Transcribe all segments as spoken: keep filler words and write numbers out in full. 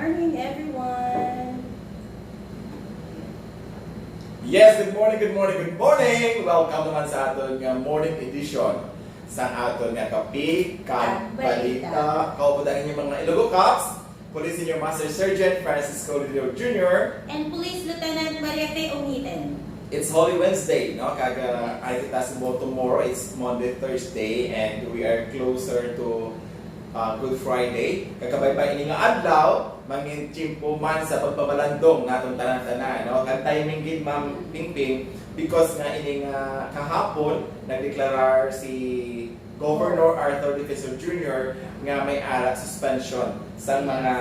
Morning, everyone. Yes, good morning, good morning, good morning. Welcome naman sa aton nga morning edition sa aton nga Kape kag Balita. Kauban ang inyong mga Ilonggo Cops, Police Senior Master Sergeant Francisco Lilio Junior and Police Lieutenant Maria Fe Ungiten. It's Holy Wednesday, no? Kag uh, ay kita sa tomorrow, it's Monday, Thursday, and we are closer to uh, Good Friday. Kag kabay pa ini nga adlaw, mangin tiyempo man sa pagpamalandong natong tanan-tanan, no? Kag timing gid, Ma'am Pingping, because nga ini nga kahapon nagdeklarar si Governor Arthur Defensor Junior nga may ara suspension sa mga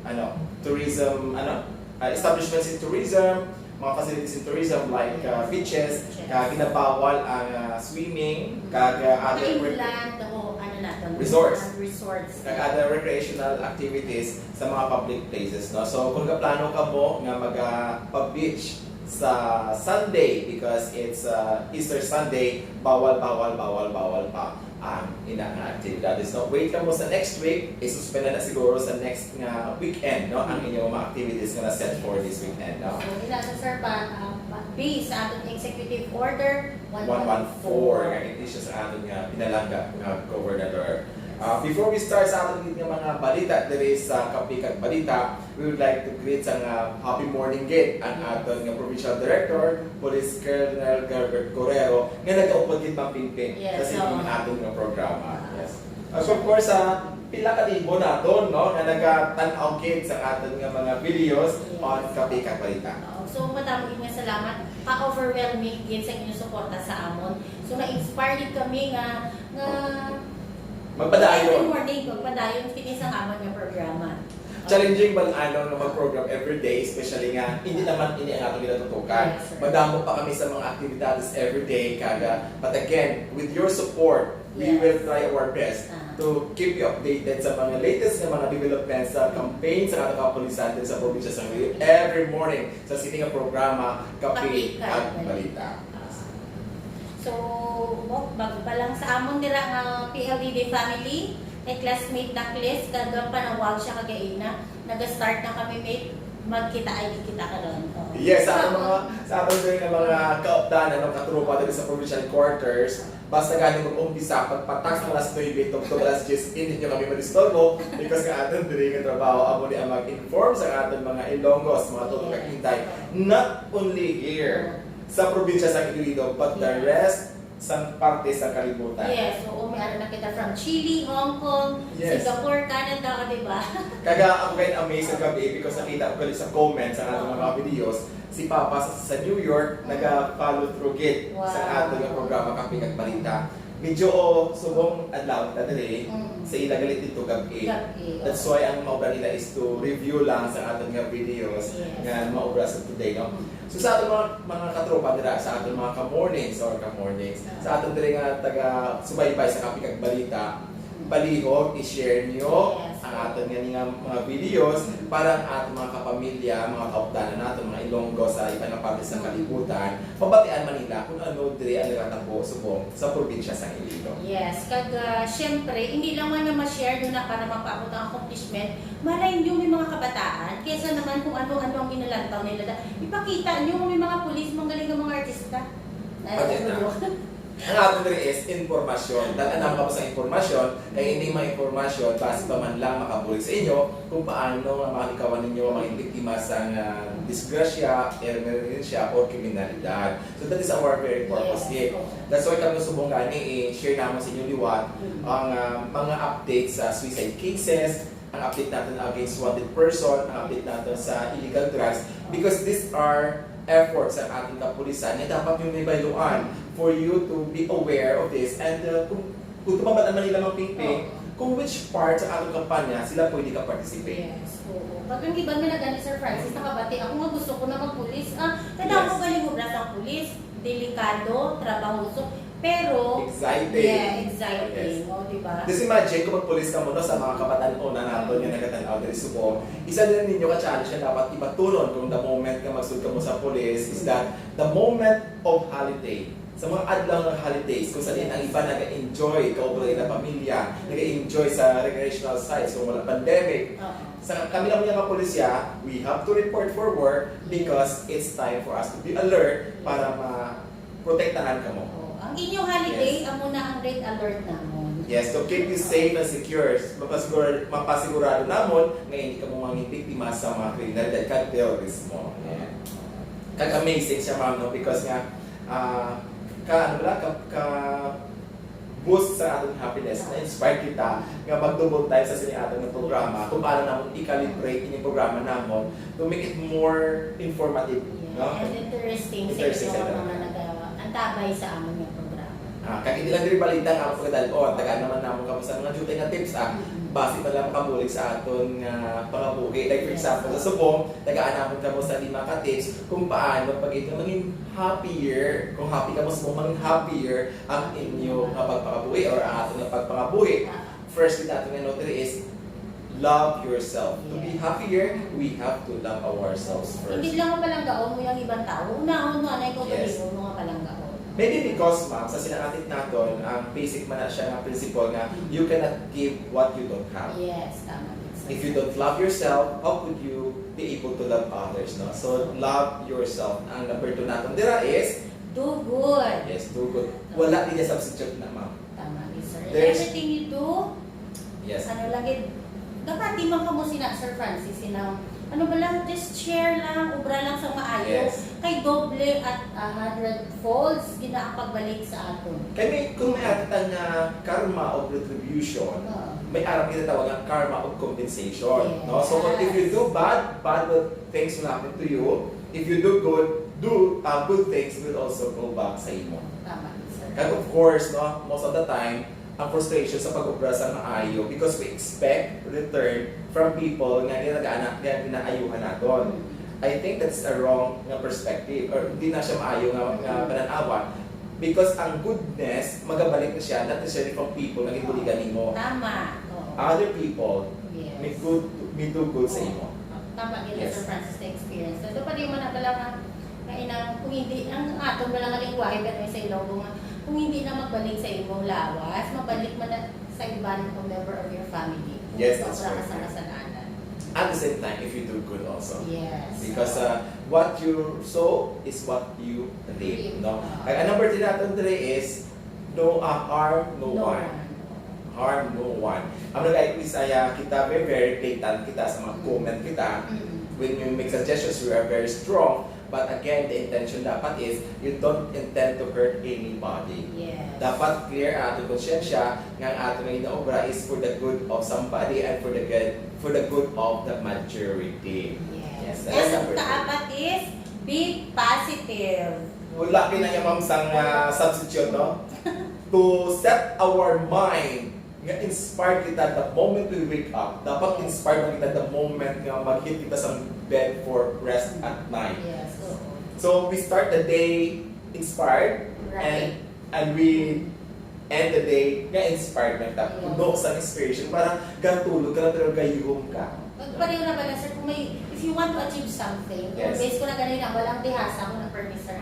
ano, tourism, ano, uh, establishments in tourism, mga facilities in tourism like uh, beaches, ka ginabawal ang uh, swimming, kag uh, other Inland, o ano natin, Resorts. Resorts. Kag other recreational activities sa mga public places, no? So kung gaplano ka mo nga maga pa-beach sa Sunday, because it's uh, Easter Sunday, bawal, bawal, bawal, bawal pa ang ina nga activities, no? Wait lang mo sa next week, isuspend na, na siguro sa next nga weekend, no? Ang inyong mga activities nga na-set for this weekend, no? So, ila sa sir pa, uh, based sa aton executive order one one four, nga hindi siya sa aton nga pinalangga nga governor. Uh, before we start sa aton nga mga balita diri sa Kape kag Balita, we would like to greet sa nga happy morning gid ang aton nga provincial director, Police Colonel Gilbert Correro, nga nagaupod gid, Ma'am Pingping, Yes, sa sining oo. aton nga programa. Yes. As of course, sa pila ka libo naton, no, nga nagatan-aw gid sa aton nga mga videos Yes. on Kape kag Balita. Oo. So, madamo gid nga salamat. Pa-overwhelming gid sa inyong suporta sa amon. So, na-inspire gid kami nga nga Magpadayon. Every morning, magpadayon kini sa amon nga programa. Challenging man, ano, nga mag-program every day, especially nga hindi naman ini ang atong ginatutukan. Yes, sir. Madamo pa kami sa mga activities every day, kaga, but again, with your support, we Yes. will try our best Ah. to keep you updated sa mga latest nga mga developments sa campaign sa atong kapulisan diri sa probinsya sa Iloilo every morning sa sining nga programa, Kape Kape kag kag Balita. So, mo, bago pa lang sa amon dira nga P L D D family, kay classmate Dakles, kag panawag siya kagaina, naga-start na kami, mate, magkita ay kita karon. Oh. Yes, sa aton mga, sa aton diri nga mga kaupdan, ano, katropa diri sa provincial quarters, basta gani mag-umpisa, pagpatak sa alas nuebe, tungtong alas diyes, hindi nyo kami madisturbo, because nga aton diri nga trabaho, amo ni ang mag-inform sa aton mga Ilonggos, mga tutok kag Inday, not only here sa probinsya sa Iloilo, but the Yes. rest sa parte sa kalibutan. Yes, oo, may ara na kita from Chile, Hong Kong, Yes. Singapore, Canada, o, di ba? Kaga ako kay amaze sa gabi because nakita ko gali sa comments sa aton mga videos, si Papa sa, sa New York, Mm. naga-follow through gid sa Wow. aton nga programa, Kape kag Balita. Medyo, oh, subong adlaw ta diri, Mm. sa ila gali dito gabi. Gabi, That's oo. Why ang maobra nila is to review lang sa aton nga videos Yes. nga maobra sa today, no? Mm. So sa aton mga, mga katropa dira, sa aton mga ka-mornings or ka-mornings, Ah. sa aton diri nga taga subaybay sa Kape kag Balita, palihog, i-share nyo Yes. ang aton nga nga mga videos para ang aton mga kapamilya, mga kaupdanan naton, mga Ilonggo sa iban nga parte sa Mm. kalibutan, mabatian man nila kung ano diri ang nagatabo subong sa probinsya sa Iloilo. Yes, kag ah, syempre, hindi lang man nga ma-share nyo na para mapaabot ang accomplishment, malay nyo may mga kabataan, kesa naman kung ano-ano ang ginalantaw nila. Da- Ipakita nyo may mga pulis, mga galing nga mga artista. Ay, Pati na. ano? Ang aton diri is informasyon. Daghan naman kamo sa informasyon, kay hindi mga informasyon, basi pa man lang makabulig sa inyo kung paano nga mga likawan ninyo mga biktima sa nga disgrasya, emerhensya, o kriminalidad. So that is our very purpose Yes, here. oo. That's why kami subong gani i-share naman sa inyo liwat Mm. ang ah, mga updates sa suicide cases, ang update natin against wanted person, ang update natin sa illegal drugs, because these are efforts sa ating kapulisan na dapat yung may bayluan for you to be aware of this and uh, kung, kung tumabad naman nila, Ma'am Pingping, Oo. Kung which part sa atong kampanya sila pwede ka-participate. Yes, oo. Pag ang iban nga nagani, Sir Francis, nakabati ako nga gusto ko na magpulis. Ah, kaya Yes. ako galing obra sa pulis. Delikado, trabahoso. Pero, Exciting. Yeah, exciting. Yes. O, di ba? Just imagine kung magpulis ka mo, no, sa mga kabatan-onan naton nga nagatan-aw diri subong. Isa din ninyo ka challenge na dapat ibatunon kung the moment nga magsud ka mo sa police is that the moment of holiday, Sa mga adlaw nga holidays, kung sa diin ang iba nag-enjoy, kauban ang ilang pamilya, nag-enjoy sa recreational sites kung wala pandemic. Oo. Sa kami lang nga mga pulisya, we have to report for work because it's time for us to be alert para ma-protektahan kamo. Oh, ang inyong holiday, Yes. amo na ang red alert namon. Yes, to keep you safe and secure, mapasigurado, mapasigurado namon nga hindi kamo mangin biktima sa mga kriminalidad kag terorismo. Yan. Kag amazing siya, ma'am, no? Because nga, ah, ka, ano ba, ka, ka boost sa aton happiness, na-inspire kita nga mag-double time sa sini aton nga programa kung paano namon i-calibrate ini programa namon to make it more informative, Yeah, no? and interesting, Interesting sa sa inyo mga mga nag-antabay sa amon nga programa. Ah, kag hindi lang diri balita nga akong pagadal-on, tagaan naman namon kamo sa mga diutay nga tips, ah. Mm. Basi pa lang makabulig sa aton nga pangabuhi. Like, for Yes. example, sa subong, tagaan namon kamo sa lima ka tips kung paano pag ito mangin happier, kung happy kamo sa subong, mangin happier ang inyo nga pagpangabuhi or ang aton nga pagpangabuhi. Ah. First, kita aton nga note diri is love yourself. To be Yes. happier, we have to love ourselves first. Hindi lang mapalanggaon mo yung ibang tao. Unahon mo, anay ko, Yes. mo nga palanggaon. Maybe because, ma'am, sa sinaanit naton, ang basic man na siya nga principle nga you cannot give what you don't have. Yes, tama din, sir. If you don't love yourself, how could you be able to love others, no? So, love yourself. Ang number two naton dira is, Do good. Yes, do good. Wala din niya substitute na, ma'am. Tama ni sir. There's- Everything you do, Yes. ano lang yun, dapat di man kamo sina Sir Francis, sinang, ano ba lang, just share lang, obra lang sa maayo. Yes. Kay doble at a hundred folds, gina ang pagbalik sa aton. Kay may, kung may atita nga karma of retribution, Oo. may arang ginatawag nga karma of compensation. Yes. No? So, if you do bad, bad will, things will happen to you. If you do good, do uh, good things will also go back sa imo. Tama ni sir. Kag of course, no, most of the time, ang frustration sa pag-obra sa maayo because we expect return from people nga ginagana-, nga ginaayuhan naton. I think that's a wrong nga perspective or hindi na siya maayo nga, nga panan-awan because ang goodness magabalik na siya not necessarily from people nga ginbuligan nimo. Tama. Oo. Other people Yes. may good, may do good sa imo. Tama gid, Yes. Sir Francis, na experience. So, dapat yung man pala nga, nga inang, kung hindi, ang aton pala nga lingwahe, pero may sa Ilonggo nga, kung hindi na magbalik sa imong lawas, mabalik man na sa iban o member of your family. Yes, Sa that's obra ka right. sa kasalanan. At the same time, if you do good also. Yes. Because uh, what you sow is what you reap, Reap. No? Ah. Kag ang number three naton diri is no uh, harm no, No one. one. Harm no one. Ang nag-ay Bisaya kita, very, very blatant kita sa mga Mm. comment kita. Mm. When we make suggestions, we are very strong. But again, the intention dapat is you don't intend to hurt anybody. Yes. Dapat clear ang ating konsyensya nga ang ating nga ginaobra is for the good of somebody and for the good for the good of the majority. Yes. Yes, that And is number three. Kaapat is be positive. Wala ka na yung, ma'am, sang ah, substitute, no? To set our mind nga inspired kita the moment we wake up. Dapat inspired man kita the moment nga mag-hit kita sa bed for rest at night. Yes. Oo. So we start the day inspired Right. and and we end the day nga inspired man kita. Yes. Puno sa inspiration para gatulog ka na pero gayuhom ka. Pag pareho na ba na, sir, kung may, if you want to achieve something, Yes. Base ko na ganina, walang dihasa ko na permi, sir.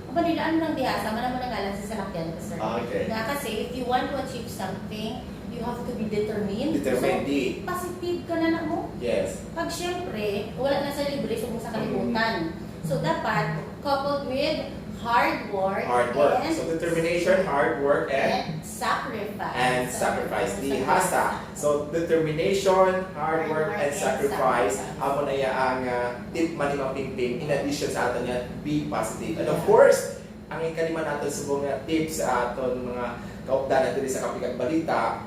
Ang balila, ano lang dihasa? Mana mo nagalan sa salakyan ko, sir. Ah, okay. Nga kasi, if you want to achieve something, you have to be determined. Determined, So, di. Positive ka na na mo. Yes. Pag syempre, wala na sa libre, subong sa kalibutan. So, dapat, coupled with hard work, Hard work. and, So determination, hard work, and and sacrifice. and sacrifice. Dihasa. So determination, hard work, and sacrifice. Amo na ya ang ah, tip man ni Ma'am Pingping. In addition sa aton nga, be positive. And of Yeah. course, ang ikalima naton subong nga tip sa aton mga kaupdanan diri sa Kape kag Balita,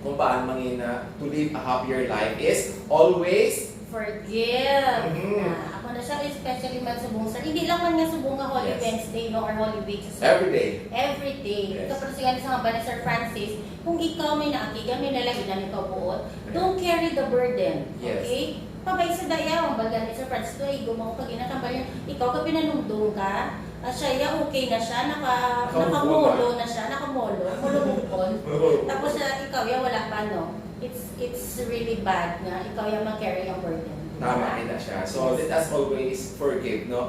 kung paano mangin ah, to live a happier life is always Forgive. Mhm. Na, ako na siya, especially man subong, sir. Hindi lang man nga subong nga Holy Yes. Wednesday, no, or Holy Week, sir. Every day. Every day. Yes. Kapag siya sa nga ba ni Sir Francis, kung ikaw may naakigan, may nalaginan ikaw buot, don't carry the burden. Yes. Okay? Pabay sa daya, ang balga ni Sir Francis, doon, igom ako kag inatambal niya. Ikaw ka pinanumdum ka, ah, siya, ya, okay na siya, naka, Nakamove on nakamolo na. na siya, nakamolo, molo move on. Oo. Tapos siya, ikaw, ya, wala pa, no? It's, it's really bad nga ikaw yung mag-carry ang burden. Tama, yun na siya. So, let us always forgive, no?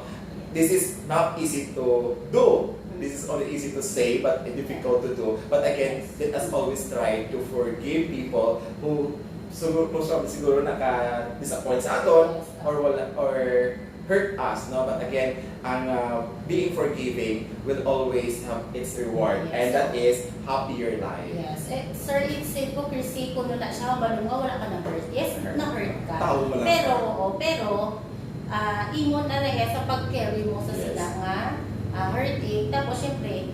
This is not easy to do. This is only easy to say but difficult to do. But again, let us always try to forgive people who siguro, most probably siguro naka-disappoint sa aton or wala, or hurt us, no? But again, ang uh, being forgiving will always have its reward, and that is happier life. Yes. Eh, sir, it's hypocrisy kung na siya, balong nga wala ka na-hurt. Yes, na-hurt ka. Tao mo lang. Pero, oo, pero, ah, imo na na sa pag-carry mo sa Yes. sila nga ah, hurting. Tapos, syempre,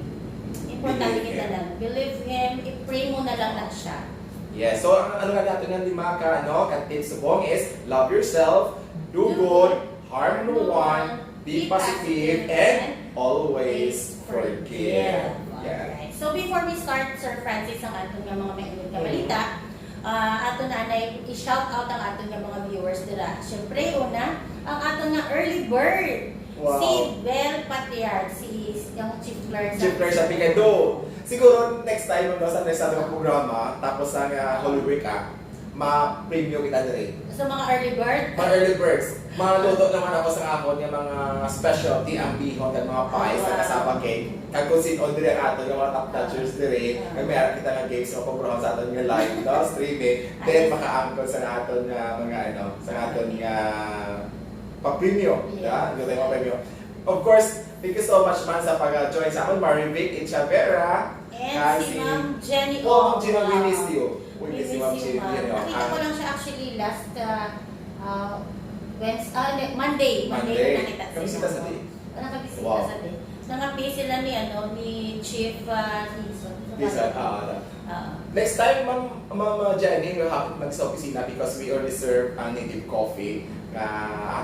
importante Believe kita him. lang. Believe him, i-pray mo na lang na siya. Yes. So, ang ano nga natin ng lima ka, ano, ka tips subong is love yourself, do good, harm no one, be positive, and always forgive. Yeah. Alright. So before we start, Sir Francis, ang aton nga mga mainit nga Mm. balita, ah, ato na anay i-shout out ang aton nga mga viewers dira. Siyempre, una, ang aton nga early bird, Wow. si Bel Patriarch, si yung chief clerk sa Chief clerk sa Picado. Siguro next time, no, sa next natin programa, tapos sa uh, Holy Week, ah, ma-premyo kita diri. So, mga early bird? Mga early birds. Mga luto naman ako sa akon nga mga specialty, ang bihon, kag mga pies, Wow. Kag cassava cake. Kag kung sino diri ang ato, yung mga top notchers diri, Ah. kag may arang kita nga games nga pagbuhon sa aton nga live, no? Streaming. Then, Ayos. Makaangkon sa aton nga mga, ano, sa aton nga papremyo. Yes. Yeah? Yung tayo papremyo. Of course, thank you so much man sa pag-join sa amin, Marivic Echaverra. And Ah, si si- Ma'am Jenny Oh, Ma'am Ong. Jenny, we Wow. miss you. We We miss you, miss Ma'am you, Jenny. ma'am. Ano, Nakita ah, ko lang siya actually last uh, uh, Wednesday, ah, ne- Monday. Monday Monday. na nakita Kami si sila sa Ma'am. day. Ah, nakabisita Wow. sa day. Nangapi sila ni, ano, ni Chief uh, Dizon. Dizon, ah, ah. Ah. Next time, Ma'am, Ma'am uh, Jenny, we'll have to mag sa opisina because we only serve uh, native coffee nga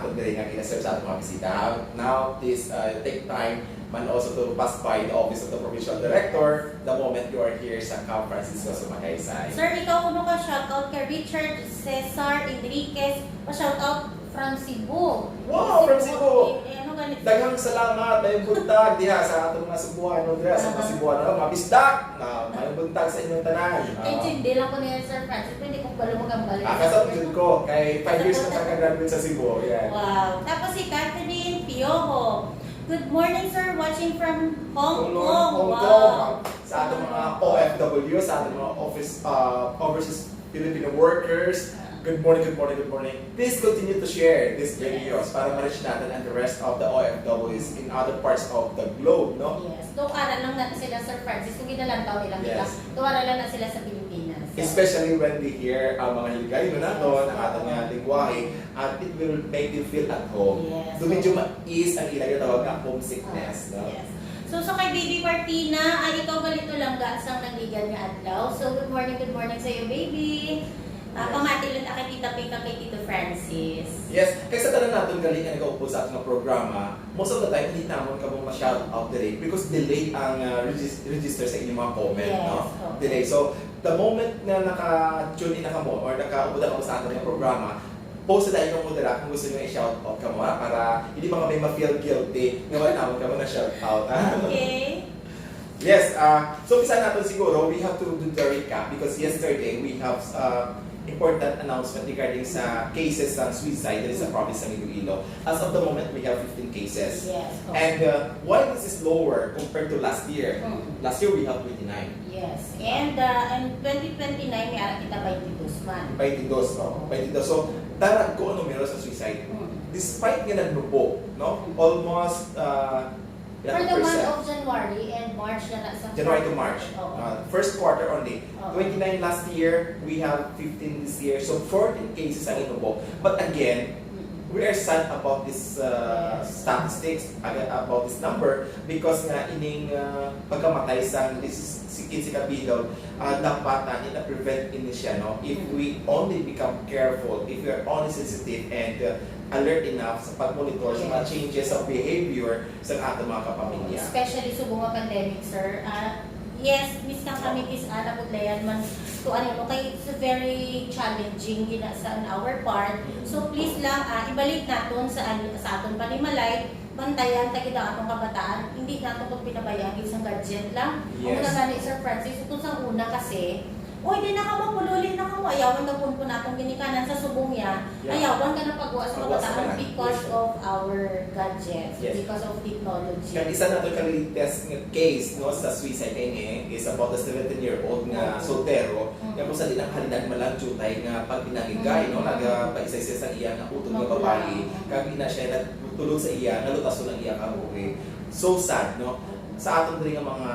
aton diri nga gina-serve sa atong mga bisita. Now, please uh, take time man also to pass by the office of the provincial director the moment you are here sa Camp Francisco Sumagaysay. Sir, ikaw kuno ka shoutout kay Richard Cesar Enriquez, pa-shoutout from Cebu. Wow, from Cebu. Eh, eh, ano ganit? Daghang salamat, may buntag diha sa atong mga Cebuano, diha sa mga Aha. Cebuano, mga bisdak, na may buntag sa inyong tanan. Kay Ah. Jinde lang ko na yun, Sir Francis, pwede kong balo magambal. Ah, kasabot jud ko, kay five years na ka-graduate sa Cebu, yan. Wow. Tapos si Catherine Piojo. Good morning, sir. Watching from Hong Hong Kong. Kong, Wow. Sa ating mga O F W, sa ating mga office, uh, overseas Filipino workers. Good morning, good morning, good morning. Please continue to share these Yes. videos para ma-reach natin and the rest of the O F Ws in other parts of the globe, no? Yes. Tuwara lang na sila, Sir Francis, kung ginalantaw nila kita. Yes. Tuwara lang na sila sa Pilipinas. Especially when they hear ang mga Hiligaynon naton, Yes. ang aton nga lingwahe, at it will make them feel at home. Yes. Do medyo ma-ease ang ilang tawag nga homesickness, no? Yes. So, so kay Baby Martina, ay ikaw galito lang ga sang nagligad nga adlaw. So, good morning, good morning sa iyo, baby. Ah, Yes. Pamati lang ta kay Tita Pink kag kay Tito Francis. Yes, kay sa tanan naton gali nga nagaupod sa aton nga programa, most of the time hindi namon kamo ma-shout out diri because delayed ang uh, regis- register sa inyong mga comment, Yes, no? oo. Delay. So, the moment na naka-tune in na kamo or nakaupod na kamo sa aton nga programa, post na tayo kamo dira kung gusto niyo i-shout out kamo, ha? Para hindi ba kami ma-feel guilty na wala namon kamo na-shout out, ha? Okay. Yes, uh, so umpisa natin siguro, we have to do the recap because yesterday we have uh, important announcement regarding sa cases ng suicide dito sa province ng Iloilo. As of the moment, we have fifteen cases. Yes. And uh, why this is lower compared to last year? Mm. Last year, we have twenty-nine. Yes. And uh, in twenty twenty-nine, may ara kita twenty-two man. Twenty-two, oh, twenty-two. So, darag ko ang numero sa suicide. Mm. Despite nga nagnubo, no? Mm. Almost uh, For the month percent. Of January and March na nasa January to March. Oo. Uh, first quarter only. Oo. Twenty-nine last year, we have fifteen this year. So, fourteen cases ang inubo. But again, Mm-mm. we are sad about this uh, Yes. Statistics, aga- about this number, because nga ining uh, pagkamatay sa this si kinse ka bilog, uh, dapat na ina-prevent ini siya, no? If Mm. We only become careful, if we are only sensitive and uh, alert enough sa pag-monitor sa mga Yes. Changes of behavior sa ato mga kapamilya. Especially subong nga pandemic, sir. Ah, yes, miskan kami kis-a nabudlayan man to ano, no, kay it's very challenging gina sa on our part. So please lang, ah, ibalik naton sa an- sa aton panimalay, bantayan ta gid ang atong kabataan, hindi naton pagpinabayaan gid sa gadget lang. Ang Yes. Una gani, Sir Francis, kung sa una kasi, Uy, di na ka mapululi na ka mo. Ayawan ka punpun atong ginikanan sa subong ya. Yeah. Ayawan ka na pagwa sa kabataan because of our gadgets, because of technology. Kag isa na to ka latest nga case, no, sa suicide ini is about the seventeen-year-old nga soltero. Nga kung sa di lang halinan man lang jutay nga pagpinangigay, no, nagapaisay siya sa iya nga utod nga babayi. Kag ina siya nagtulog sa iya nga lutason ang iya kabuhi. So sad, no? Sa aton diri nga mga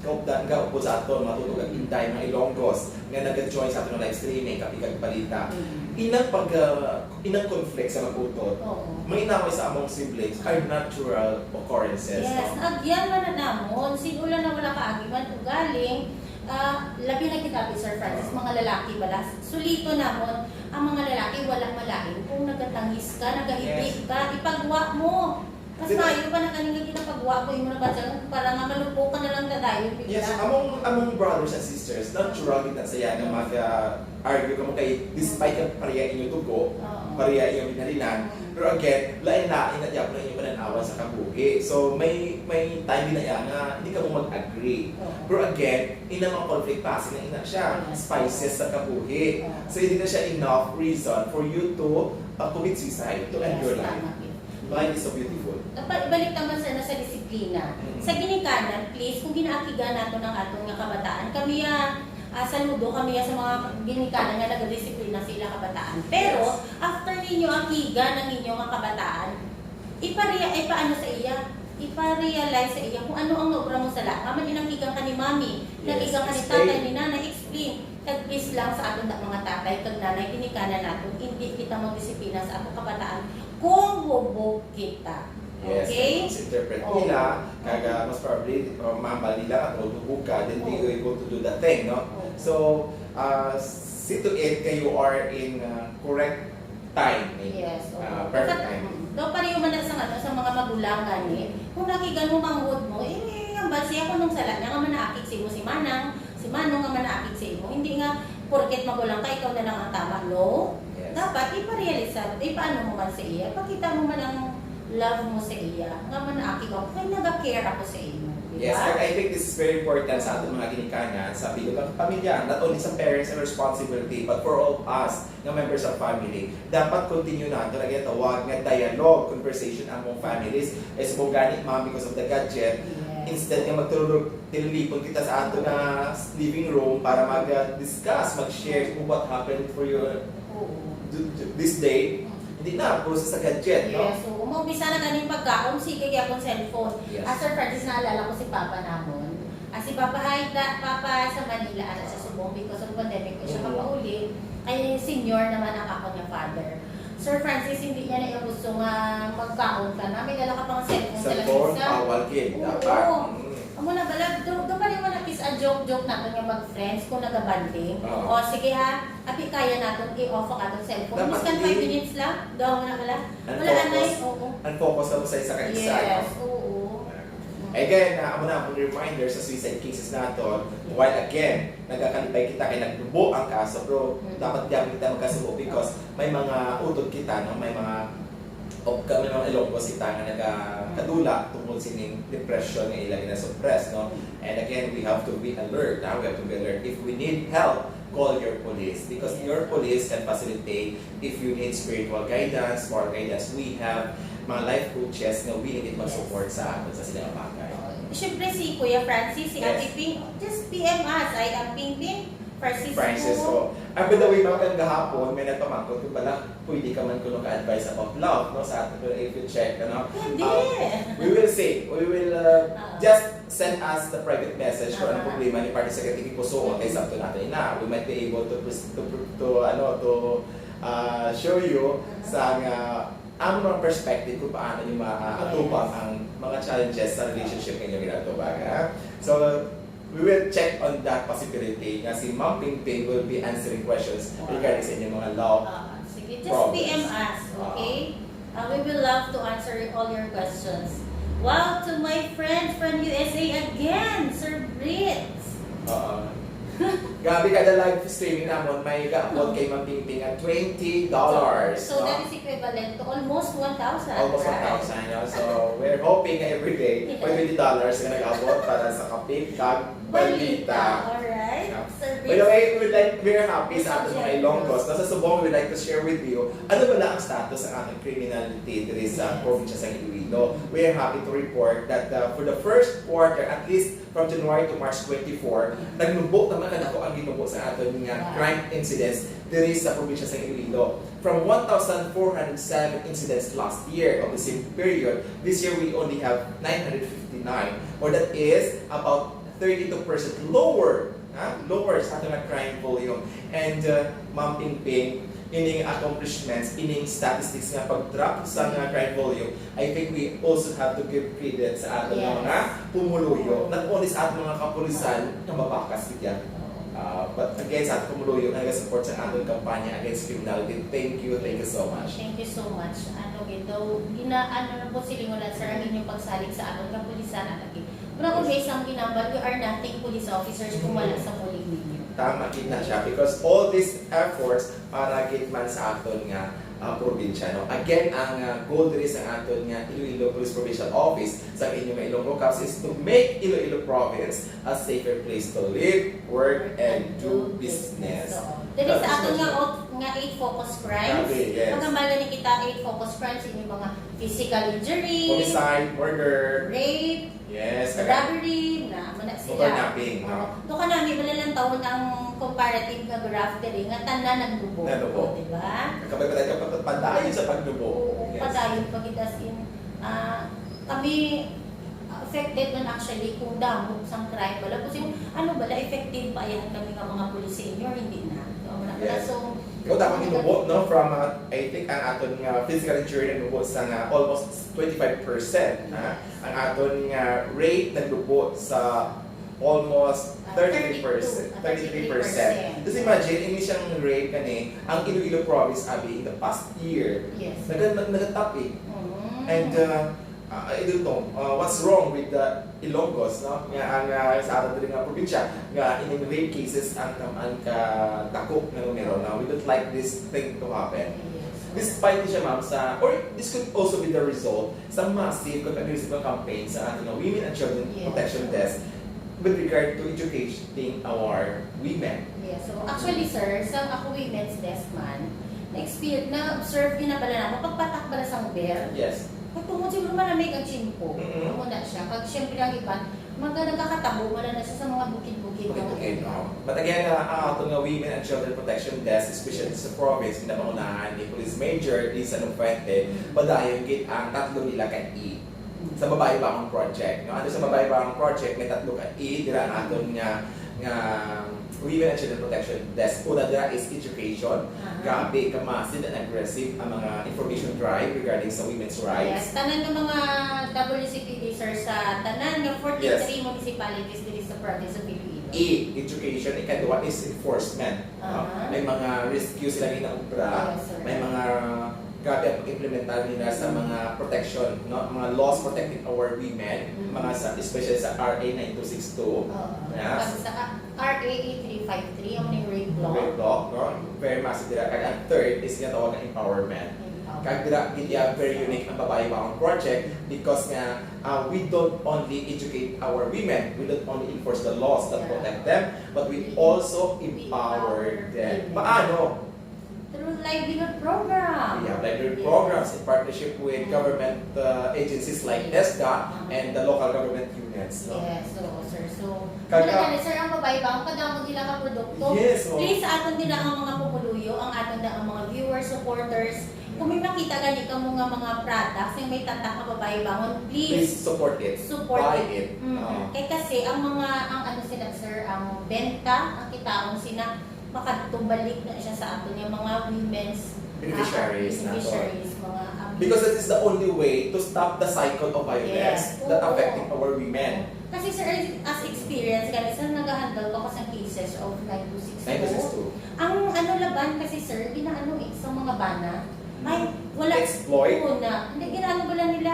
kaupdan, kaupod sa aton, mga tutugang Inday, mga Ilonggos, nga nag-join sa aton nga live streaming, Kape kag Balita. Inang pag, ah, inang conflict sa mag-utod, mga inaway sa among siblings are natural occurrences, no? Agyan man na namon, sin-o lang na wala kaagi man ugaling, ah, labi na kita, Sir Francis, mga lalaki bala. Sulito namon, ang mga lalaki wala malain kung nagatangis ka, nagahibig ka, ipagwa mo. Mas maayo pa na kani nga ginapagwa ko imo na ba dyan, para nga malupok ka na lang dadayon bigla. Yes, among, among brothers and sisters, natural gid na sa iya nga mag-argue kamo kay despite nga pareha inyo dugo, pareha inyo ginhalinan, pero again, lain-lain na gyapon ang inyo pananawan sa kabuhi. So, may, may time din na iya nga hindi kamo mag-agree. Pero again, ina mga conflict passing na ina siya, spices sa kabuhi. So, hindi na siya enough reason for you to, uh, commit suicide, to end your life. Why is so beautiful? Dapat ibalik naman sana sa disiplina. Sa ginikanan, please, kung ginaakigan nato ng aton nga kabataan, kami, ah, ah, saludo kami, ah, sa mga ginikanan nga nagadisiplina sa ila kabataan. Pero, after ninyo akigan ang inyo nga kabataan, ipareya-, ipaano sa iya, iparealize sa iya kung ano ang naobra mo sala. Nga man inakigan ka ni mami, nakigan ka ni tatay, ni nanay, explain. Kag please lang sa aton na mga tatay kag nanay, ginikanan naton, hindi kita magdisiplina sa aton kabataan kung hubog kita. Yes, okay? Kung misinterpret nila, kag, ah, most probably, uh, mahambal nila nga tungod hubog ka, then they were able to do that thing, no? So, uh, see to it nga you are in, uh, correct time, eh. Yes, oo. Ah, perfect time. Mm. Daw pareho man na sa, ano, sa mga magulang gani. Kung nakigan mo manghod mo, eh, ang bal siya kung nung sala niya nga manaakig sa imo si manang, si manong nga manaakig sa imo. Hindi nga, porket magulang ka, ikaw na lang ang tama. No. Yes. Dapat iparealisar, ipaano mo man sa iya, pakita mo man ang love mo sa iya, nga manaakig ako, kay naga-care ako sa imo. Di ba? Yes, and I think this is very important sa aton mga ginikanan, sa bilog nga pamilya, not only sa parents and responsibility, but for all of us, nga members of family. Dapat continue nato ang ginatawag nga dialogue, conversation among families. Ay, subong gani, ma'am, because of the gadget, instead nga magtulog, tililipon kita sa ato nga living room para mag-discuss, mag-share kung what happened for your th-, th-, this day. Hindi na, puro sa gadget, no? Yes, oo. Maumpisa na ganing pagkaon, sige, kaya akong cellphone. Yes. Ah, Sir Francis, naalala ko si Papa namon. Ah, si Papa, hi, da, Papa, sa Manila, ano, sa subong, because of pandemic, ko siya kapauli. Kay senior naman ang ako niya father. Sir Francis, hindi niya na yung gusto nga magkaon ka na. May dala ka pang cellphone sa lamisa. Cellphone, bawal gid. Oo. Dapat. Mm. Amo na bala, do, do pa rin mo na kiss a joke-joke nato nga mag-friends kung nagabanding. Oo. O, sige ha, abi kaya naton i-off ang atong cellphone. Dapat. Miskan five minutes lang, daw mo na bala. Wala, anay, oo. Ang focus lang sa isa ka isa, no? Yes, oo. Again, ah, amo na ang reminder sa suicide cases naton. While again, nagakalipay kita kay nagtubo ang kaso, pero dapat di kita magkasubo because may mga utod kita, no? May mga, o ka-, may mga Ilonggos kita nga nagakadula tungod sining depression nga ila ginasuppress, no? And again, we have to be alert, ha? We have to be alert. If we need help, call your police because your police can facilitate if you need spiritual guidance, moral guidance. We have mga life coaches nga willing gid mag-support sa aton sa sila nga bagay. Siyempre, si Kuya Francis, si Ate Ping, just P M us. Ay, ang Ping Ping, Francis. Francis, oh. Ah, by the way, mga kang gahapon, may nagpamangkot kung pala pwede ka man kuno ka-advise about love, no? Sa atin, pero if you check, ano? Pwede. Um, we will see. We will, uh, just send us the private message kung anong problema ni Partner Secretary Puso, okay, sabto natin na. We might be able to pres-, to, to, ano, to, uh, show you sa nga ang mga perspective kung paano niyo maatubang ang mga challenges sa relationship ninyo ginatubang, ha? So, we will check on that possibility nga si Ma'am Ping Ping will be answering questions regarding sa inyong mga love problems. Ah, sige, just P M us, okay? Ah, we will love to answer all your questions. Wow, to my friend from U S A again, Sir Brits. Oo. Grabe, kada live streaming namon, may ga-upload kay Ma'am Ping Ping nga twenty dollars, no? So, that is equivalent to almost one thousand, right? Almost one thousand, no? So, we're hoping nga every day, may twenty dollars nga nag-abot para sa Kape kag Balita. Balita, alright. By the way, we like, we're happy sa ating mga Ilonggos. No? Sa subong, we'd like to share with you, ano ba na ang status ng ating criminality diri sa probinsya sa Iloilo? We are happy to report that uh, for the first quarter, at least from January to March twenty-four, nagnubo naman kadako ang ginubo sa aton nga crime incidents diri sa probinsya sa Iloilo. From one thousand four hundred seven incidents last year of the same period, this year we only have nine hundred fifty-nine, or that is about thirty-two percent lower, ha? Lower sa aton nga crime volume. And uh, Ma'am Pingping, ining accomplishments, ining statistics nga pag-drop sa nga crime volume, I think we also have to give credit sa aton nga Yes. mga pumuluyo, not only sa aton mga kapulisan nga mabakas gid yan. Uh, but again, sa aton pumuluyo nga nag-support sa aton kampanya against criminality, thank you, thank you so much. Thank you so much. Ano gid daw, gina, ano na po silingon lang, sir, ang inyong pagsalig sa aton kapulisan at agi. Mura ko may isang ginambal, we are nothing police officers kung wala sa bulig ninyo. Tama gid na siya, because all these efforts para gid man sa aton nga ah, probinsya, no? Again, ang ah, goal diri sa aton nga Iloilo Police Provincial Office sa inyo nga Ilonggo Cops is to make Iloilo Province a safer place to live, work, and do business. So, diri sa That's aton nga what ot-, nga eight focus crimes, Grabe, yes. Pagambal na ni kita eight focus crimes, ini mga physical injury, Homicide, murder. Rape, Yes, kaya robbery, na, mo na sila. Motor napping, no? Oo. Doon ka namin, malalantawon ang comparative nga graph diri, nga tanan nagnubo. Nagnubo. O, di ba? Kabay pa tayo, pa-, padayon sa pagnubo. Oo, Yes. padayon pag it as in, ah, kami, ah, affected man actually kung damo sang crime. Wala po sino, ano bala, effective pa yan kami nga mga pulis sa inyo, hindi na. So, wala na. Yes. So, Ikaw dapat ano inubo, no? From, uh, I think, ang aton nga physical injury nagnubo sa nga almost twenty-five percent, ha? Ang aton nga rate nagnubo sa almost Ah, thirty-three percent. thirty-two, ah, Thirty-three percent. thirty-three percent. Kasi imagine, ini siyang rate kani, ang Iloilo province, abi, in the past year, Yes. naga-, nag-, nagatap eh. Mm. And, uh, uh, I don't know, uh, what's wrong with the Ilonggos, no? Nga ang, uh, sa aton diri nga probinsya, nga ining rape cases ang, ang kadako nga numero. Now, we don't like this thing to happen. Yes. Despite ni siya, ma'am, sa, or this could also be the result sa massive kag aggressive nga campaign sa aton nga Women and Children Yes. Protection Desk with regard to educating our women. Yes. So, actually, sir, sa ako women's desk man, na-experience, na-observe din na pala naman, pagpatak pala sa bell. Yes. Pagtungod siguro malamig ang tiyempo. Mm-mm. Amo na siya. Kag siyempre ang iban, mga nagkakatabo, wala na siya sa mga bukid-bukid. Bukid-bukid, no? But again, uh, ang aton nga Women and Children Protection Desk, especially sa province, na pangunahan ni Police Major Lisa Nofuente, Mm. padayon gid ang tatlo nila ka E. Mm. Sa Babayi Bangon Project, no? Ano sa Babayi Bangon Project, may tatlo ka E, dira ang aton nga, nga Women and Children Protection Desk. Una dira is education. Aha. Grabe, kamasid and aggressive ang mga information drive regarding sa women's rights. Yes, tanan ng mga W C P D, sir, sa tanan ng forty-three Yes. municipalities diri sa province of Iloilo. E, education. Ikaduha is enforcement. No? Aha. May mga rescue sila ginaobra. Yes, sir. May mga grabe ang pag-implementar nila sa Mm. mga protection, no? Mga laws protecting our women, Mm. mga sa, especially sa R A nine two six two. Oo. Yeah. Pag sa R A eight three five three, ang mga rape law. Rape law, no? Very massive dira. Kag ang third is ginatawag nga empowerment. Empowerment. Kag dira, gid iya very Yes. unique ang Babayi Bangon Project because nga, uh, we don't only educate our women, we don't only enforce the laws that Yeah. protect them, but we We also empower empower them. them. Paano? Through livelihood program. We have livelihood Yes. programs in partnership with Mm. government, uh, agencies like Yes. NESDA Uh-huh. and the local government units, no? Yes, oo, sir. So, Kag-, wala na, sir, ang Babayi Bangon, kadamo nila ka produkto. Yes, oo. Please, aton din ang mga pumuluyo, ang aton na ang mga viewers, supporters. Kung may makita gani kamo nga mga products nga may tatak nga Babayi Bangon, please Please support it. support Buy it. it. Mm-mm. Oo. Kay kasi ang mga, ang ano sila, sir, ang benta, ang kitaon sila, makadto balik na siya sa aton nga mga women's, Beneficiaries ah, nato. beneficiaries, mga abuse. Because that is the only way to stop the cycle of violence Yes. that Oo. affecting our women. Kasi, sir, as experience, gani, sir, nag-handle ko sa cases of nine two six two. Nine two six two. Ang ano laban kasi, sir, ginaano eh, sa mga bana. Ay, wala. Exploit? Oo na. Hindi, ginaano ba lang nila?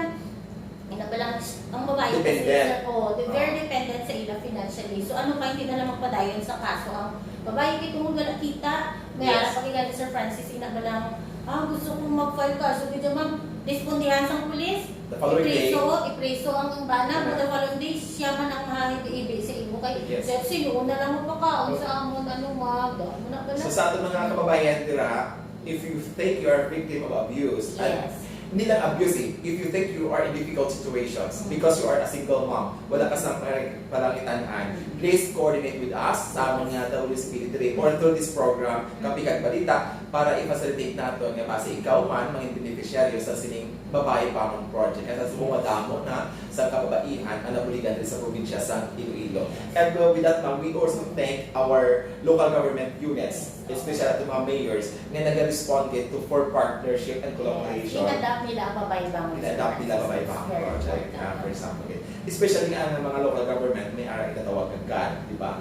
Ina ba lang, ang babae kasi, Dependent. sir, oh, the very Ah. dependent sa ila financially. So, ano pa, hindi na lang magpadayon sa kaso ang babae, kay tungod wala kita. May Yes. ara pa kay gani, Sir Francis, ina ba lang, "Ah, gusto kong mag-file kaso, pwede, ma'am, respondihan sa pulis, The following day. ipriso, ipriso ang, ang bana, Correct. but the following day, siya man ang mahibi-hibi sa imo Kay, yes, Jeffsy, yun na lang mapakaon sa amon, ano, mag, muna pala. So, sa aton mga kababayan dira, if you think you are victim of abuse, and Yes. hindi lang abuse eh, if you think you are in difficult situations, Mm. because you are a single mom, wala ka sa pare-, palangitan-an, Mm. please coordinate with us, sa amon nga W C P D three, or through this program, Mm. Kape kag Balita, para i-facilitate naton nga basi ikaw man mangin beneficiaryo sa sining Babayi Bangon Project. Kaya sa subong madamo na sa kababaihan ang nabuligan diri sa probinsya sa Iloilo. And, uh, with that, ma'am, we also thank our local government units, especially ato mga mayors, nga nag-respond gid to, for partnership and collaboration. Yes. In-adapt nila ang Babayi Bangon In-adapt nila Project. Babayi Bangon Very Project, important. Ah, for example, gid. Especially nga ang mga local government, may ara ginatawag nga GAD, di ba?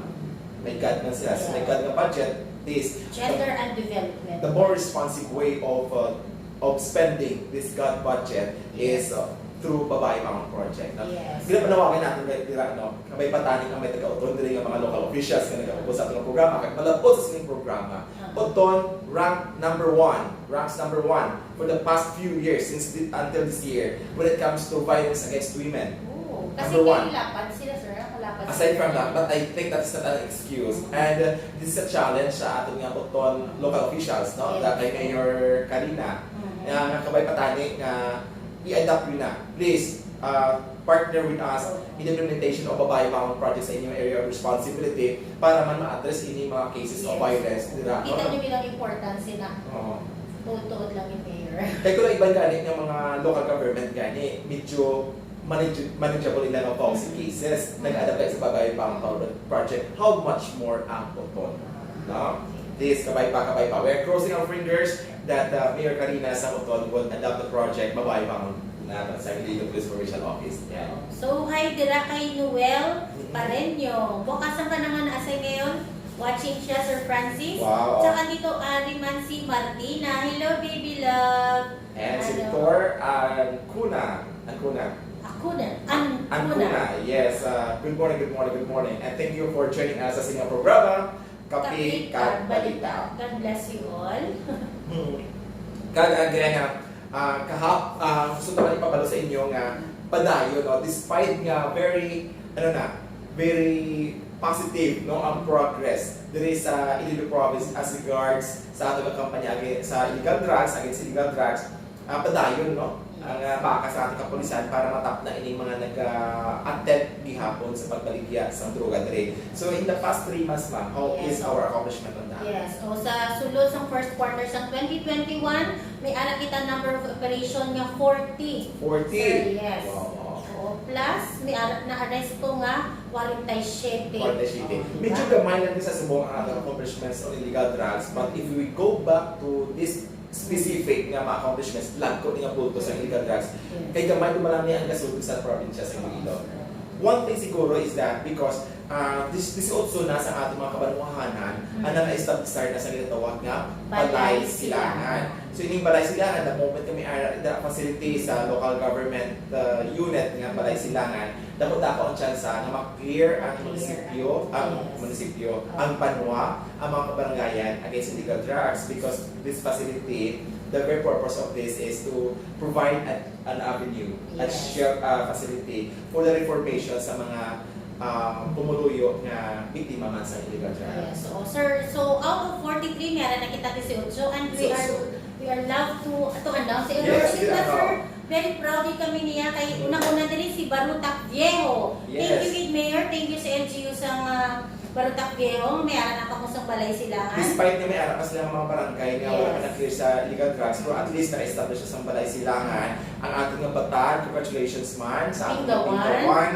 May GAD man sila. So, may Yeah. GAD nga budget, this Gender and development. The more responsive way of, uh, of spending this GAD budget Yes. is, uh, through Babayi Bangon Project, no? Yes. Ginapanawagan naton kay dira, no? Kabay patani ang may taga-Oton diri nga mga local officials nga nagaupod sa atong programa, kag malab-ot sa sining programa. Ah. Oton rank number one, ranks number one for the past few years since thi-, until this year when it comes to violence against women. Oo. Kasi Number one. Lapad sila, sir. Lapad Aside sila. From that, but I think that's not an excuse. Mm-hmm. And, uh, this is a challenge sa aton nga Oton local officials, no? Yes. That kay Mayor Karina, Mm-hmm. nga, nga kabay patani nga i-adapt yun na. Please, uh, partner with us in the implementation of Babayi Bangon Project sa inyong area of responsibility para man ma-address ini mga cases of Yes. violence dira, no? Kita niyo bilang importance na. Oo. Tuod-tuod lang ni Mayor. Kay kung iban gani nga mga local government gani, medyo manage-, manageable ila nga policy Mm. cases. Mm. Nag-adapt sa Babayi Bangon Project. How much more ang Oton? No? This, kabay pa, kabay pa. We're crossing our fingers that, uh, Mayor Karina sa Oton would adopt the project, Babayi Bangon na sa Iloilo Police Provincial Office. Yeah. So, hi dira kay Noel Mm-hmm. Pareño. Bukas ang panahon na asay ngayon. Watching siya, Sir Francis. Wow. Tsaka dito, ari man si Martina. Hello, baby love. And si Ano? Victor Ancuna. Ancuna. Ancuna. An-, Ancuna. Ancuna. Yes. Uh, good morning, good morning, good morning. And thank you for joining us sa inyong programa, Kape Kape kag kag Balita. Balita. God bless you all. Hmm. Kag, ah, gaya nga, ah, kahap-, ah, gusto naman ipabalo sa inyo nga padayon, no? Despite nga very, ano na, very positive, no, ang progress diri sa Iloilo Province as regards sa ato nga kampanya agi-, sa illegal drugs, against illegal drugs, ah, padayon, no? Ang, ah, bakas sa ating kapulisan para matapna ining mga nag-attempt gihapon sa pagbaligya sa droga diri. So, in the past three months, ma'am, how Yes. is our accomplishment on that? Yes. O, sa sulod sang first quarter sang twenty twenty-one, may ara kita number of operation nga forty. Forty? Sir, yes. Wow, wow. Oo, plus, may ara, na-aresto nga forty-seven. Forty-seven. Oo, Medyo diba? gamay lang din sa subong ang ating accomplishments on illegal drugs, but if we go back to this specific nga mga accomplishments, lagko ni nga bulto sa illegal drugs. Yes. Kay gamay naman lang niya ang gasulod sa probinsya sa Iloilo. One thing siguro is that because, ah, dis-, dieciocho na sa ating mga kabanwahanan Mm. ang naka-establish na sa ginatawag nga Balay Balay Silangan. Silangan. So, ining Balay Silangan, the moment kami ara, the facility sa local government, uh, unit nga Balay Silangan, dako-dako ang tsansa nga ma-clear ang Clear. munisipyo, ang Yes. munisipyo, Oh. ang banwa, ang mga kabarangayan against illegal drugs, because this facility, the very purpose of this is to provide a, an avenue, a Yes. shel-, uh, facility for the reformation sa mga, um, pumuluyo nga biktima man sa illegal drugs. Yes. So, sir, so out of forty-three, may ara na kita dieciocho, and we are, Dieciocho. we are love to, to announce, Yes, Rosita, yeah. sir, very proud din kami niya kay unang-una diri si Barutak Viejo. Thank Yes. you, Mayor. Thank you sa L G U sa, ah, Barutak Viejo. May ara na kamo sang Balay Silangan. Despite nga may ara pa sila nga mga barangay nga wala pa Yes. na-clear sa illegal drugs, pero at least na-establish sa Balay Silangan ang ating nga Batan. Congratulations man sa ating Tingawan. Tingawan,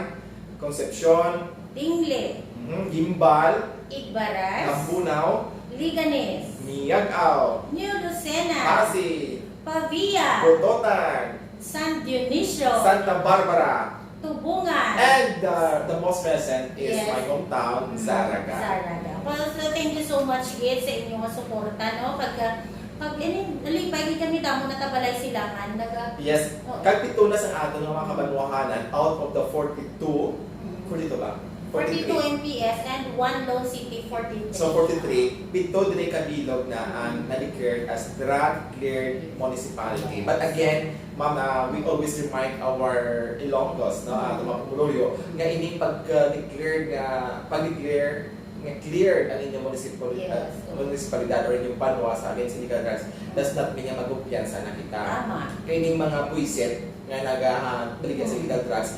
Concepcion, Tingle. Mhm, Guimbal, Igbaras. Tambunao, Leganes. Miag-ao, New Lucena. Passi, Pavia. Bototan, San Dionisio. Santa Barbara. Tubungan. And, uh, the most recent is Yes. my hometown, Mm, Zarraga. Zarraga. Well, so thank you so much, gid, sa inyo nga suporta, no? Pag, uh, pag ini, nalipay gid kami, damo na ta Balay Silangan. Naga-, Yes. Oo. Kag pito na sa aton nga mga kabanwahanan, out of the forty-two, Mm. forty-two ba? Forty-two M P S and one Lone City, forty-three. So, forty-three, pito diri ka bilog na ang na-declared as drug-cleared municipality. But again, ma'am, ah, we always remind our Ilonggos, no, ah, mga pumuluyo, nga ining pag-declare nga, pag-declare nga cleared ang inyong municipal-, Yes. ah, municipalidad or inyong banwa sa against illegal drugs does not mean nga magkumpiyansa na kita. Tama. Kay ining mga buwisit nga nagabaligya sa Mm. illegal drugs,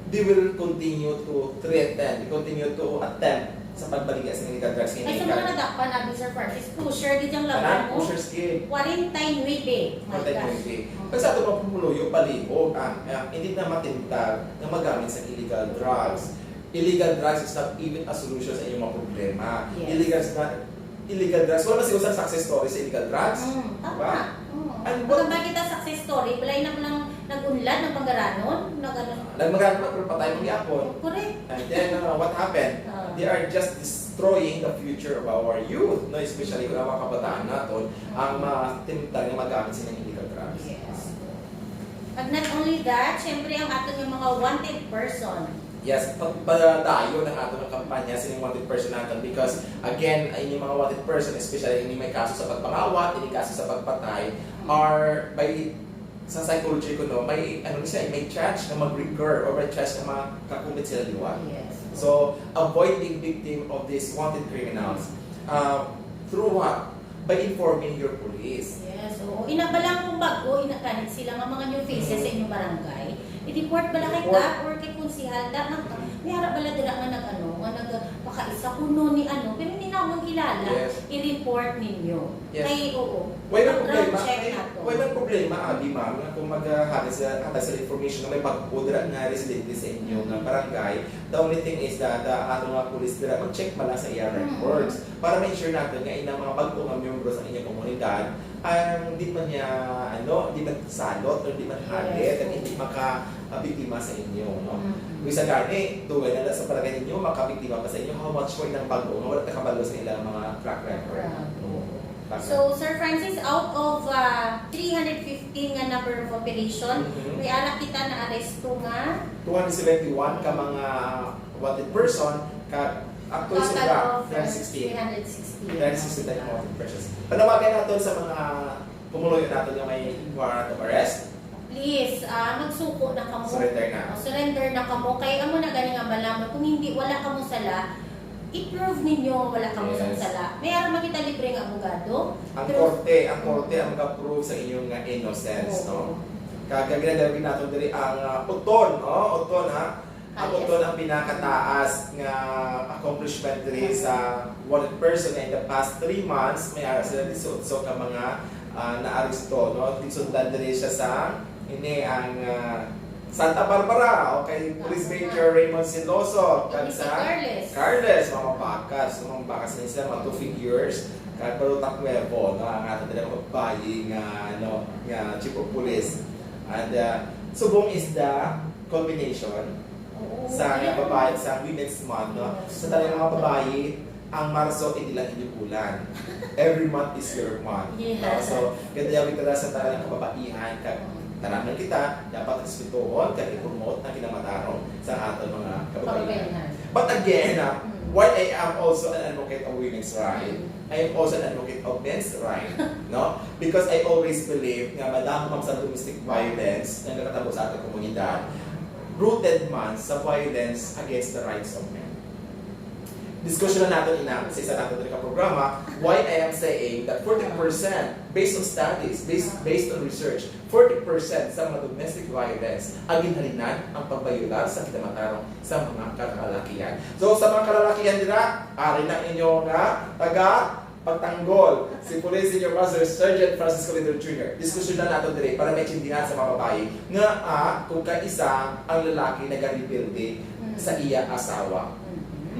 they will continue to threaten, continue to attempt sa pagbaligya sa illegal drugs. Ay, sa mga nadakpan natin, Sir Francis, pusher gid ang laban mo. Pusher gid. Quarantine wave eh. My gosh. Quarantine wave eh. Mm. Pero sa ato mga pumuluyo, palihog, ah, ah, hindi na matintal na magamit sa illegal drugs. Illegal drugs is not even a solution sa inyong mga problema. Yes. Illegal is not illegal drugs. Wala man siguro sa success story sa illegal drugs. Mm, tama. Diba? Mm. And what Maganda kita success story, balay na lang nag-unlad, nagpangaranon, nag-ano. Nagmagana, pero patay man gyapon. Correct. And then, uh, what happened? Ah. They are just destroying the future of our youth, no? Especially kung ang mga kabataan naton ang Mm. matintal nga magamit sila ng illegal drugs. Yes. And not only that, syempre ang aton nga mga wanted person. Yes, pag padayon ang aton nga kampanya sa mga wanted person naton because, again, ang inyong mga wanted person, especially ini may kaso sa pagpangawat, ini kaso sa pagpatay, Mm. are by, sa psychology ko, no, may, ano siya, may chance na mag-recur or may chance na makakumit sila liwat. Yes. So, avoid being victim of these wanted criminals. Uh, through what? By informing your police. Yes, oo. Ina ba lang kung bago, ina kanit sila nga mga new faces sa Mm. inyong barangay? I-report bala kay Report. Kap or kay konsehal, da, nag-, may ara bala dira nga nag-ano, nga nagpakaisa kuno ni ano, pero hindi namon kilala. Yes. I-report ninyo. Yes. Kay, oo. Wala Mag-ground problema. Check May, nato. Wala problema, abi, ma'am, nga kung maghatag sila, hatag sila information nga may bago dira nga residente sa inyo nga Mm. barangay, the only thing is that, uh, ato nga police dira, mag-check man lang sa iya Mm. records. Para ma-ensure naton nga inang mga bag-o nga miyembro sa inyong komunidad, ang di man niya, ano, di man salot or di man halit, Yes. and hindi maka, ah, biktima sa inyo, no? Mm. Kung sa gani, dugay na lang sa palagay ninyo, makabiktima pa sa inyo, how much more inang bag-o nga wala nakabalo sa ilang mga track record? Correct. Oo. Tama. So, Sir Francis, out of, ah, three hundred fifteen nga number of operation, Mhm. may ara kita na-aresto nga Two hundred seventy-one ka mga wanted person, ka, actually, Total sobra, of, uh, three hundred sixty. Three hundred sixty. Three hundred sixty tayo mga wanted persons. Panawagan naton sa mga pumuluyo naton nga may warrant of arrest. Please, ah, magsuko na kamo. Surrender na. Oh, surrender na kamo. Kay amo na gani nga malaman. Kung hindi, wala kamo sala, i-prove ninyo wala kamo sang Yes. sala. May ara man kita libre nga abogado. Ang Pero korte, ang korte ang mag-approve sa inyong nga innocence, Oo. no? Kag ang ginagamit naton diri ang, ah, uton, no? Uton, ha? Ang Highest. Uton ang pinakataas nga accomplishment diri sa wanted person nga in the past three months, may ara sila disiotso ka mga, ah, naaresto, no? Gisundan diri siya sa, ini ang, ah, Santa Barbara, okay, Police Tama. Major Raymond Siloso, kag Ini si sa Carles. Carles, mga bakas, mga bakas na sila, mga two figures, kag Barutak Nuevo, no? Ang ato dira mga babayi nga, ano, nga chief of police. And, ah, subong is the culmination Oo, sa yeah. Babae, sa Women's Month, no? Yes. Sa tanan nga mga babayi, ang Marso, hindi lang inyong bulan. Every month is your month. Yes. No? So, ganda yung kita sa tanan nga kababaihan, kag Mm. tanan kita, dapat respetuhon, kag i-promote ang kinamatarong sa aton mga kababaihan. Kababaihan. But again, ah, Mm. while I am also an advocate of women's rights, Mm. I am also an advocate of men's rights, no? Because I always believe nga madamo man sa domestic violence nga nakatabo sa ating komunidad, rooted man sa violence against the rights of men. Diskusyon na nato ina sa isa nato diri ka programa, why I am saying that forty percent, based on studies, based, based on research, forty percent sa mga domestic violence ang ginhalinan ang pagbayolar sa kinamatarong sa mga kalalakihan. So, sa mga kalalakihan dira, ari na inyo nga taga pagtanggol, si Police Senior Master Sergeant Francisco Lindor Junior Diskusyon na nato dire para maintindihan sa mga babayi nga, ah, kung kaisa ang lalaki nagarebelde Mm. sa iya asawa.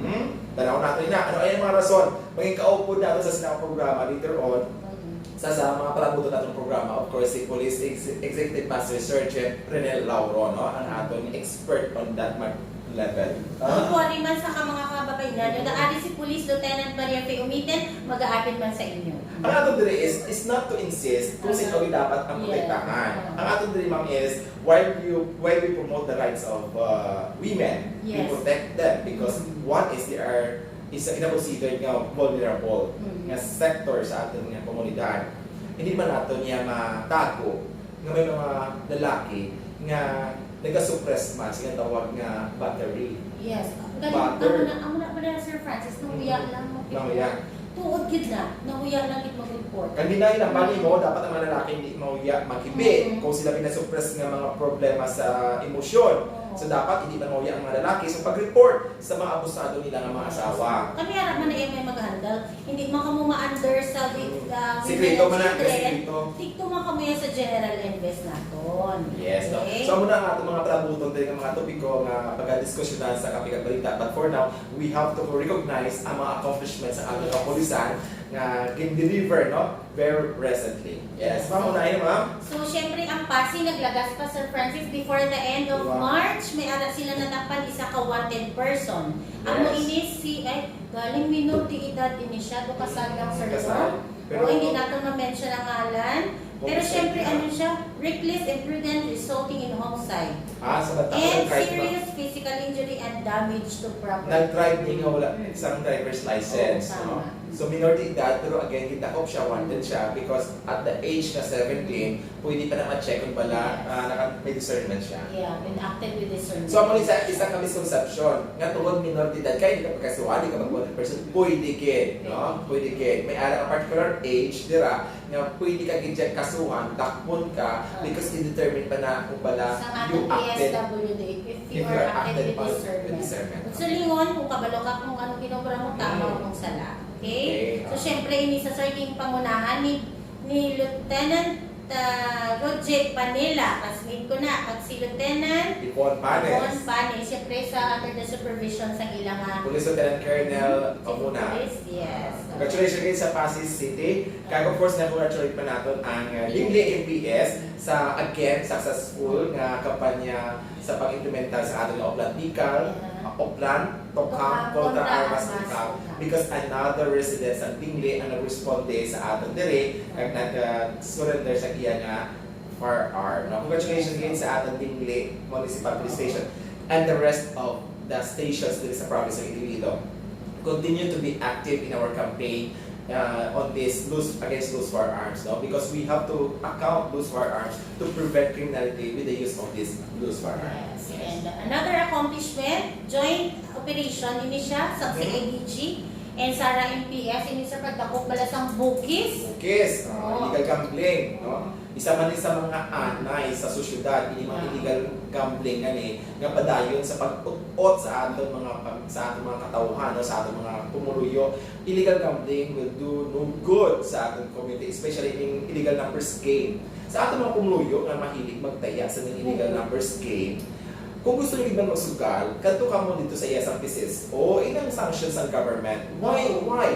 Mm. Hmm? Tanaw nato ina. Ano ay mga rason? Maging kaupod nato sa sinang programa later on. Mm. Sa, sa mga palabuton natong programa, of course, si Police Ex-, Executive Master Sergeant Renel Lauro, no? Ang aton expert on that mag-, level. Kung kuwari man sa ka mga kababayan nyo, naari si Police Lieutenant Maria Fe Umiten, mag-aapil man sa inyo. Ang ato diri is, is not to insist kung sino ang dapat ang Yes. protektahan. Ang ato diri, ma'am, is while you while we promote the rights of uh, women, we Yes. protect them because Mhm. one is they are is a kinakonsider nga vulnerable Mhm. nga sector sa aton nga komunidad. Hindi man nato niya matago nga may mga lalaki nga nagasuppress man sa ginatawag nga battery. Yes. Butter. Galing, amo na, amo na pala, Sir Francis, nahuya lang mag- Nahuya. Tuod gid na, nahuya lang gid mag-report. Ang dinahilan pa nimo, dapat ang mga lalaki hindi mahuya, makibi Mm. kung sila ginasuppress nga mga problema sa emosyon. Oo. So dapat hindi man mahuya ang mga lalaki sa pag-report sa mga abusado nila nga mga asawa. Kami ara man na may mag-handle, hindi man kamo ma-under sa wi- Mm. ah, Sikreto women man and ang children. Sikreto. Tikto man kamo yan sa general invest naton. Yes, no? Okay? So, amo na ang ato mga palabuton diri nga mga topiko nga pagkadiskusyonan sa Kape kag Balita. But for now, we have to recognize ang mga accomplishments sa ating Yes. kapulisan nga gin-deliver, no? Very recently. Yes. Yes. Ma'am, unahin, ma'am. So, syempre, ang Passi naglagas pa, Sir Francis, before the end of Wow. March, may ara sila natakpan isa ka wanted person. Amo Yes. ini si, ay, galing minor de edad ini siya, do kasal lang, sir, Kasal. no? Pero O, hindi natin ma-mention ang ngalan. Pero Homicide syempre, na. Ano siya? Reckless, imprudent, resulting in homicide. Ah, sa bata And ka, right, serious physical injury and damage to property. Nag-drive ni nga wala Mm. isang driver's license, Oo, no? tama. So, minor de edad, pero again, gidakop siya, wanted siya because at the age na seventeen, pwede pa na ma-check kung bala, Yes. ah, naka, may discernment siya. Yeah, and acted with discernment. So, amo ni sa isa ka misconception, nga tungod minor de edad ka, hindi ka pagkasuhan, hindi ka mag-wanted person, pwede gid, no? Pwede gid. May ara ka particular age, dira, nga pwede ka gid kasuhan, dakpon ka, Ah. Because i-determine pa na kung bala Sa you ating acted. P S W D, if you If you are are acted acted with pa with discernment. discernment. But sa lingon, kung kabalo ka kung ano ginobra mo, tama Mm. o kung sala. Okay? Okay, So, ah. syempre, ini sa sir, king pangunahan ni, ni Lieutenant ah, Roger Panela, classmate ko na, kag si Lieutenant Ipon Panes. Ipon Panes, syempre, sa under the supervision sa ilang ah, Police Lieutenant Colonel Chief Pamuna. Police, yes. Congratulations again sa Passi City. Kag of course, na-congratulate pa naton ang uh, Dingle M P S sa, again, successful nga kampanya sa pag-implementar sa aton nga Oplan Tikal, Yeah. uh, Oplan, Tokhang, Tokhang kontra kontra Armas Armas Tikal. Tikal. Because another resident sa Dingle ang nag-responde sa aton diri, kag nag-surrender sa iya nga firearm. No? Congratulations again sa aton Dingle Municipal Police Station and the rest of the stations diri sa province of Iloilo. Continue to be active in our campaign uh, on this loose against loose firearms, no? Because we have to account loose firearms to prevent criminality with the use of this loose firearms. Yes. And another accomplishment, joint operation, ini siya sa Mhm. C I D G and Sara M P S, ini sa pagdakop bala sang bukis. Bukis, uh, Oh. Illegal gambling, no? Isa man ni sa mga anay sa sosyedad, ini mga Yeah. illegal gambling nga ni, nga padayon sa pag-ut-ot sa aton mga pam- sa aton mga katawhan, no, sa aton mga pumuluyo. Illegal gambling will do no good sa aton community, especially in illegal numbers game. Sa aton mga pumuluyo nga mahilig magtaya sa mga illegal Oo. numbers game, kung gusto niyo man magsugal, kadto kamo dito sa iya sa P C S O, inang sanction sa government. Why? Oo. Why?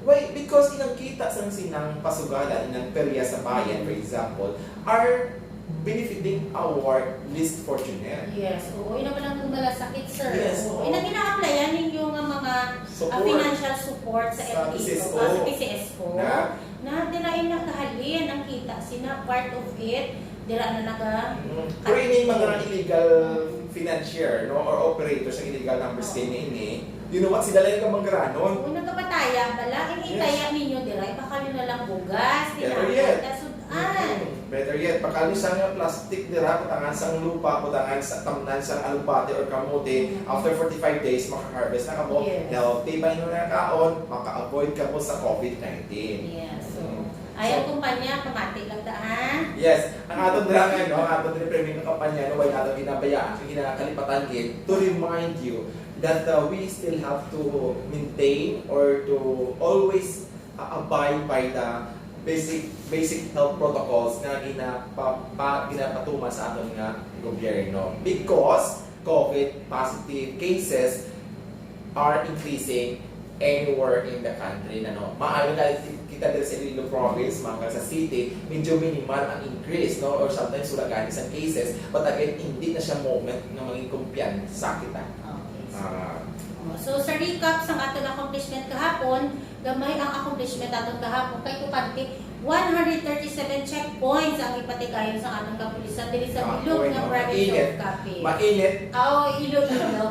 Why? Because inang kita sang sinang pasugalan, inang perya sa bayan, for example, are benefiting our least fortunate. Yes, oo. Yun ang palang malasakit, sir. Yes, Oo. oo. Yun ang gina-applyan ninyo nga mga ah, Support. Financial support sa, Sa L T O, P C S O. ah, sa P C S O. Na? Na dira yung nakahalin ang kita sina, part of it, dira na naga- Mm. Pero ini mga illegal financier, no, or operator sa illegal numbers Oo. game ini, you know what, sila lang yung kamanggaranon. Kung nagkapataya bala, ang Yes. itaya ninyo dira, baka nyo na lang bugas, Better tinapay, yet. kasudan. Mm. Better yet, pagkano sa nga plastic dira, kutangan sang lupa, kutangan sa tamnan sang alugbate or kamote, Mm. after forty-five days, maka-harvest na kamo, Yes. healthy pa inyo nga kaon, maka-avoid kamo sa COVID nineteen. Yes, so, Mm. ayaw So, kumpanya, pamati lang ta, ha? Yes, ang aton dira nga, no, ang aton dira priming kampanya, no, why nato ginabayaan, ang ginakalipatan gid, to remind you that uh, we still have to maintain or to always uh, abide by the basic basic health protocols nga ginapa, pa, ginapatuman sa aton nga gobyerno. Because COVID positive cases are increasing anywhere in the country na, no. Maayo na kita diri sa Iloilo province, mga sa city, medyo minimal ang increase, no, or sometimes wala gani sa cases, but again, hindi na siya moment nga maging kumpiyansa kita. Kap sang aton accomplishment kahapon, gamay ang accomplishment aton kahapon kay tukante one hundred thirty-seven checkpoints ang ipatigayon sa aton kapulisan diri sa bilog nga province of Capiz. Mainit. Aw, Iloilo.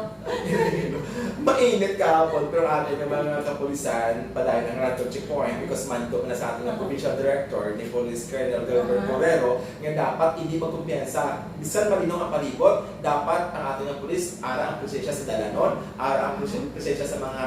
Mainit kahapon, pero aton nga mga kapulisan, padayon ang Radcliffe checkpoint because mandog na sa aton nga provincial director ni Police Colonel Gilbert Correro nga dapat hindi magkumpiyansa. Bisan malinaw ang palibot, dapat ang aton nga pulis ara ang presensya sa dalanon, ara ang presen-, presensya sa mga,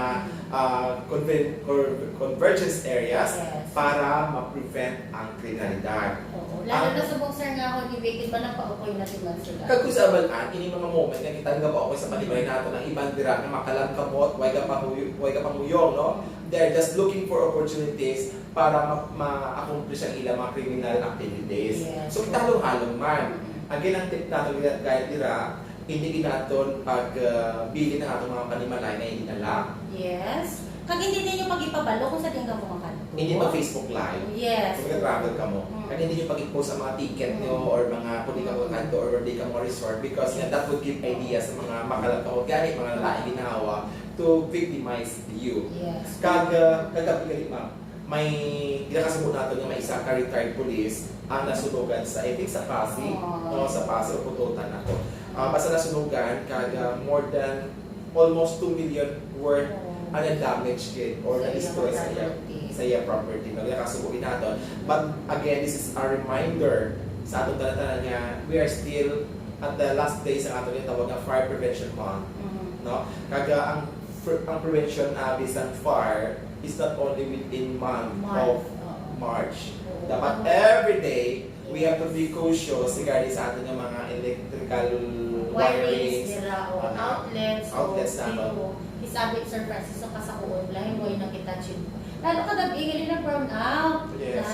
ah, conven-, cor-, convergence areas para ma-prevent ang kriminalidad. Oo. Lalo na subong, sir, nga holiday weekend ba, nagpaukoy na man sila. Kag kung sa abal-an, ini mga moment nga kita nga paukoy sa panimalay nato, ang iban dira nga makalamkamot, way ka pahuyo-, way ka panguyong, no? They're just looking for opportunities para ma-, ma-accomplish ang ilang mga criminal activities. So, kita halong-halong man. Again, ang tip nato gaya dira, hindi gid naton pag, ah, bilin ang atong mga panimalay nga hindi na lang. Yes. Kag hindi ninyo pag-ipabalo kung sa diin kamo makadto. Hindi mag-Facebook Live. Yes. Kung nag-travel kamo. Kag hindi nyo pag-i-post ang mga ticket nyo or mga kung di kamo makadto or where di kamo resort because nga that would give idea sa mga makalamkamot gani, mga lain ginhawa to victimize you. Yes. Kag, ah, kagabi gali, ma'am, may ginakasubo nato nga may isa ka retired police ang nasunugan sa, I think, sa Pasig, no, sa Pasig o Pototan ako. Ah, basta nasunugan kag, ah, more than almost two million worth ang na-damage gid or na-destroy sa iya, sa iya property. Nga ginakasubo gid nato. But again, this is a reminder sa atong tanan-tanan nga we are still at the last day sa atong gitawag nga Fire Prevention Month, no? Kag, ah, ang fir-, ang prevention, ah, bisan fire is not only within month of March. Dapat every day we have to be cautious regarding sa aton nga mga electrical wirings, dira, o outlets, outlets naton. Isabit, Sir Francis, sa kasakuon, lahi mo ay nakita, Jim. Lalo kagabi, gali na brown out. Yes.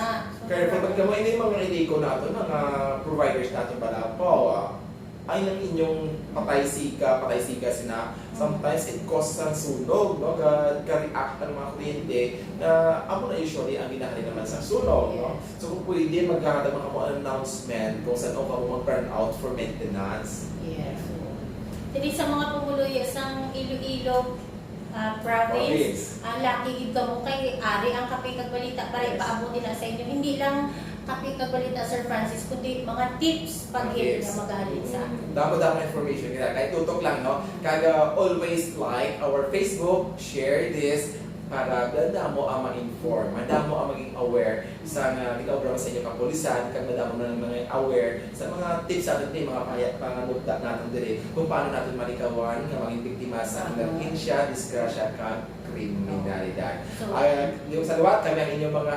Careful pag kamo, ini mga iliko naton, mga providers naton pala po, ah. Ay, nang inyong patay sika, patay sika sina, sometimes it causes ang sunog, no? Ga-, ga-react ang mga kuryente na amo na usually ang ginahari naman sa sunog, no? So, kung pwede, maghatag man kamo announcement kung saan kamo mag-brownout for maintenance. Yes. Diri sa mga pumuluyo sang Iloilo, ah, province, ah, lucky gid kamo kay ari ang Kape kag Balita para ipaabot nila sa inyo. Hindi lang Kape kag Balita, Sir Francis, kundi mga tips pa gid nga magahalin sa atin. Damo-damo information nila. Kay tutok lang, no? Kag, ah, always like our Facebook, share this, para madamo ang ma-inform, madamo ang maging aware sa nga ginaobra sa inyo kapulisan, kag madamo na ang mga aware sa mga tips sa aton, mga paya-, panganugda naton diri kung paano naton malikawan nga maging biktima sa emerhensya, disgrasya, kag kriminalidad. So, ay, yung sa liwat, kami ang inyong mga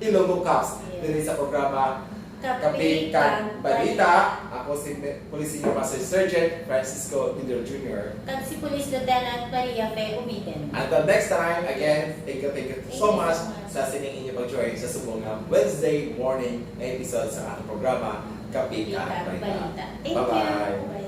Ilonggo Cops diri sa programa Kape kag Balita. Ako si Me-, Police Senior Master Sergeant Francisco Dindor Junior. Kag si Police Lieutenant Maria Fe Umiden. Until next time, again, thank you, thank you so much sa sining inyo pag-join sa subong nga Wednesday morning nga episode sa atong programa, Kape kag Balita. Thank you. Bye-bye.